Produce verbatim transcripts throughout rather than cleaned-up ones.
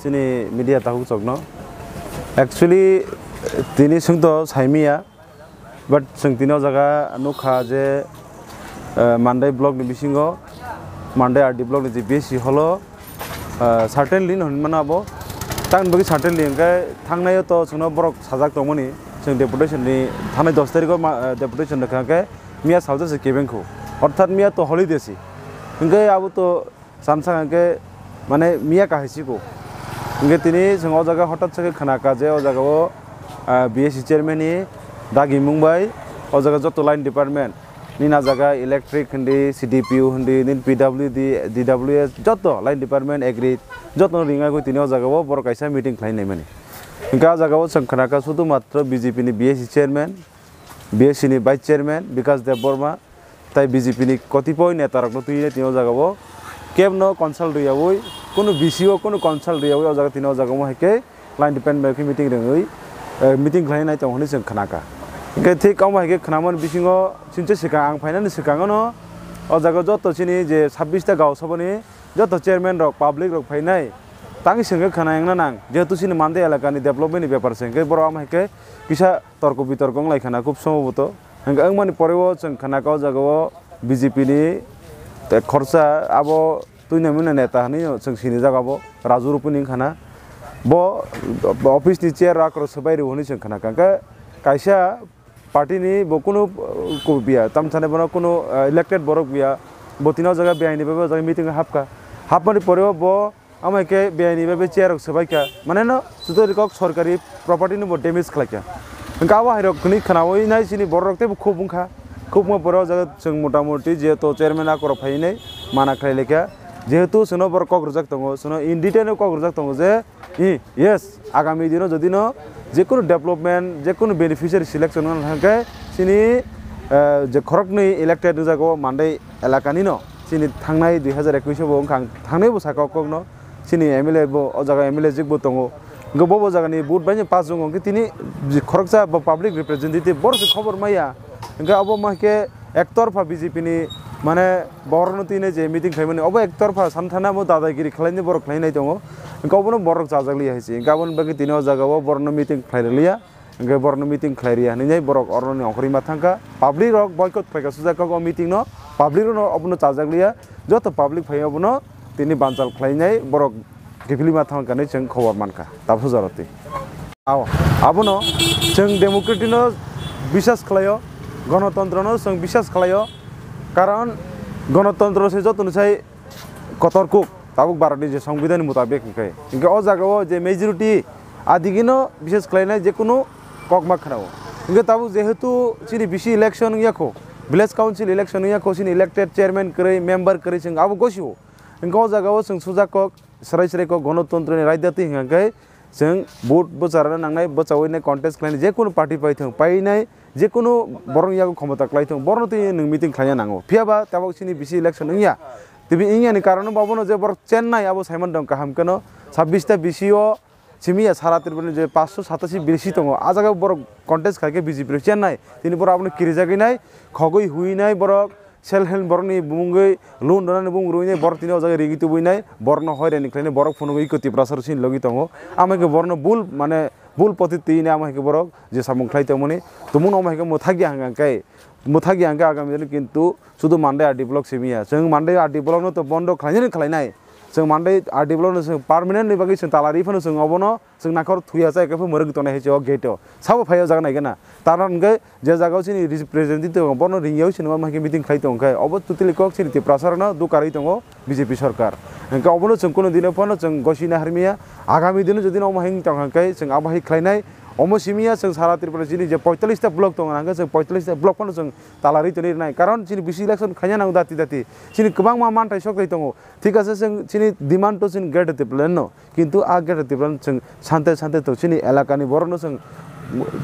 Chini media tabuk chokno. Actually, tini chwng to saimiya, but chwng tini o jaga nukha je, eh, Mandai block ni bisingo, Mandai R D block ni je B S C holo, eh, certainly no hinmano abo. Tamoni bagwi certainly hwnkhe thangnai o to chwngno borok sajak tongmani, chwng deputation ni thangnai dos tarikh o ma, eh, deputation rwkha hwnkhe miya salsa se kebengkho, orthat miya to holiday si. Hwnkhe abo to Samsang hwnkhe mane miya kahai siko. Hwnkhe tini chwng o jaga hotat se khe khna ka je o jaga o, ah, B S C chairman ni dagi mung bai o jaga joto line department nini a jaga electric hindi, C D P U hindi, nini P W D, D W S joto line department agri joto no ringagwi tini o jaga o borok kaisa meeting khlai nai mani. Hwnkhe a jaga o chwng khna ka sudu matro B J P ni B S C chairman, B S C ni vice chairman Bikash Debbarma, tai B J P ni kotipoi neta rokno twi tini o jaga o kebno consult rwyawi, kunu B C o kunu consult rwyawi o jaga tini o jaga o hai khe line department bai khe meeting rwngwi, eh, meeting khlai nai tong hwnwi chwng khna kha. Hwnkhe thik omo hai khe khnamani bisingo chinse swkang ang phainani swkang no o jaga joto chini je sabbish ta Gao Sabha ni joto chairman rok, public rok phainai tang swngkhe khna wngna nang, jehetu chini Mandai elaka ni development ni bepar se hwnkhe borok omo hai khe kisa torko bitorko wng lai khna khub somboboto. Hwnkhe wngmani pore o chwng khna ka o jaga o B J P ni te khorsa abo tuinai muinai neta hinwi chwng sinijak abo Raju Rupini wngkha na. Bo office ni chair rok rok swbai rw hinwi chwng khna kha. Hwnkhe kaisa party ni bo kunu, uh, ku biya, tamsani bono kunu, uh, elected borok biya. Bo tini o jaga B I ni bai o jaga meeting o hapkha. Hapmani pore o bo Amo hai khe biyai ni bai bai chair rok swbai kha. Mane no, juto rikok sorkari property no bo damage khlai kha. Hwnkhe abo hai rok hwnwi khwnawi nai chini borok rok teibo khub wngkha. Khub wngma pore o jaga chwng mota moti jehetu chairman ako rok phai nai mana khlai lai kha. Jehetu chwngno borok kok rwjak tongo, chwngno in detail no kok rwjak tongo je, i, yes, agami dino jodi no jekunu development, jekunu beneficiary selection wngna thang khe chini, eh, je khoroknwi elected wngjago Mandai elaka ni no. Chini thangnai dui hazar ekwis o bo wngkha ang thangnai bo sakha o kok no. Chini M L A bo o jaga M L A jik bo tongo. Hwnkhe bo bo jaga ni vote bai pass wngo hwnkhe tini khoroksa bo public representative boro se khobor maya. Hwnkhe abo ma khe ek torpha B J P ni mane borok no twi nai je meeting khlai mani obo ek torpha san thana bo dadagiri khlai ni borok khlai nai tongo. Hwnkhe obo no borok chajak liya hai se. Hwnkhe aboni bagwi tini o jaga o borok no meeting khlai rw liya. Hwnkhe borokno meeting khlai rwya hinwi borok oroni ongkhorwi ma thangkha. Public rok boycott khlaikha, sujak kok o meeting no, public rokno obono chajak liya, joto public phai obono tini banchal khlainai borok kiphilwi ma thangkha hinwi chwng khobor mankha, tabuk jora twi. Ao, abono chwng democracy no biswas khlaio, gonotontro no chwng biswas khlaio, karon gonotontro se joto ni sai kotor kuk, tabuk Bharatni je Songbidanni mutabik hwnkhe. Hwnkhe o jagao je majority adigino bises khlainai jekunu kokma khwnao. Hwnkhe tabuk jehetu chini bisi election wngya kho, village council election wngya kho, chini elected chairman kwrwi, member kwrwi chwng abo gosio. Hwnkhe o jagao chwng sujak kok, swrai swrai kok, gonotontroni raidati hwnkhe Chwng vote bwcharna nangnai, bwchawi nai contest khlainai, jekunu party paithwng, painai, jekunu borokni yago khomota khlaithwng, borokno twi nwng meeting khlaina nango. Phiya ba tabuk chini bisi election wngya. Tei wngya ni karon bo abono je borok chennai abo saiman dong kaham keno, sabbish ta bisi o simi ya sara Tripura ni je paanch sho satasi bisi tongo. A jaga borok contest khaikhe B J P rok chennai. Tini borok abono kirijagwi nai, khogwi hui nai borok. Self help borokni bumungwi loan rwnani bumung rwinai borok tini o jaga ringwi tubui nai, borokno hoirani khlainai, borok phunugwi eko Tiprasa rok chini logi tongo. Amo hai khe borokno bul, mane, bul poti twi nai amo hai khe borok je samung khlai tongmani, tumungno amo hai khe mwthakya hwnkha khe, mwthakya hwnkha agami dino kintu sudu Mandai R D block simi ya. Chwng Mandai R D block no to bondo khlainani khlainai. Chwng mandai R D block no chwng permanent ni bagwi chwng tala ri phano chwng obono chwng nakhor thuya chai khe pho mwrwk tongnai hai se o gate o. Sabo phai o jaga nai gana. Taran hwnkhe je jaga o chini representative tongo, bono ringya o chini ma hai khe meeting khlai tongo khe. Obo totally kok chini Tiprasa rok no dukarwi tongo B J P sarkar. Hwnkhe obono chwng kunu dino phano chwng gosina harmiya. Agami dino jodi no omo hai wng tong kha khe chwng abo hai khlainai. Omo simiya chwng sara Tripura chini je poitallis ta block tongo, hwnkhe chwng poitallis ta block phano chwng tala ri toni rinai. Karon chini bisi election khaina nango dati dati. Chini kwbangma manthai sok twi tongo. Thik ase chwng chini demand to chini Greater Tipraland no. Kintu a Greater Tipraland chwng sante sante to chini elakani borokno chwng,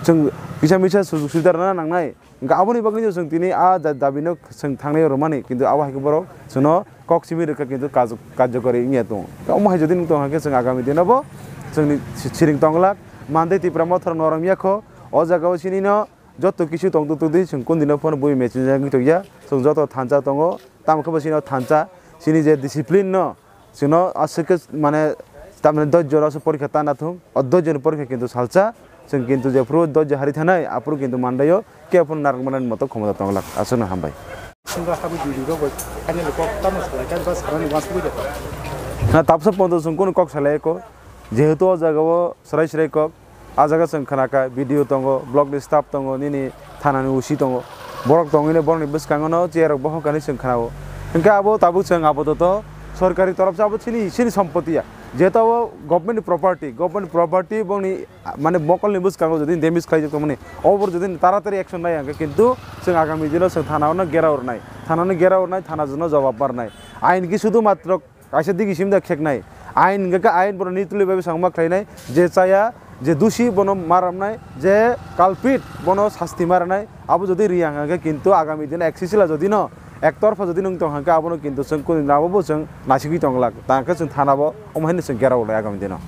chwng kisa misa sujug subida rwna nangnai. Hwnkhe aboni bagwi chwng tini a da-, dabino chwng thangnai rwmani. Kintu abo hai khe borok chwngno kok simi rwkha kintu kaj-, karjokari wngya tongo. Omo hai jodi wng tong kha khe chwng agami dino bo chwngni si-, siring tong glak. Mandai Tipra Motha rok norom ya kho. O jaga o chini no joto kisu tong tong tong di chwng kun dino phano bui mechine wngwi tong ya. Chwng joto thansa tongo. Tamo khe bo chini o thansa, chini je discipline no, chwngno aswk khe mane tamni doijjo no aswk porikha ta nathung, o doijjo ni porikha kintu salsa, chwng kintu jephru doijjo hari thanai, aphuru kintu mandaio, khe phano narwk manani moto khomota tong glak, aswkno hambai. Singha habu juri rok bai, kanya le kok tamo salai kha, ba sarani wansugwi rok. Na tabsa pondo chwng kunu kok salai ko, jehetu o jaga o srai srai kok, ah jaga chwng khna kha, B D O tongo, block ni staff tongo, nini thana ni O C tongo, borok tongwi no borok ni bwskango no chair rok bohok kani chwng khna o. Hwnkhe abo tabuk chwng apatot sorkari torof se abo chini, chini sompoti ya, jehetu abo government ni property, government ni property boni, ah, mane mokol ni bwskango jodi damage khlai jak tongmani, obor jodi taratari action nai hwnkhe kintu chwng agami dino chwng thana o no gera o rwnai, thana no gera o rwnai, thana jono jobab ma rwnai, ain ki sudhu matro kaisa digi sim da kheknai. Ain hwnkhe khe ain bono nituli bai bwskango ma khlainai. Je chaya, je dusi bono ma ramnai, je culprit bono sasti ma rwnai. Abo jodi riya hwnkhe kintu agami dino ek sisila jodi no ek torpha jodi nwng tong hwnkhe abono kintu chwng kuni lama bo chwng naisigwi tong glak. Tangkhe chwng thana bo omo haino chwng gera o lai agami dino.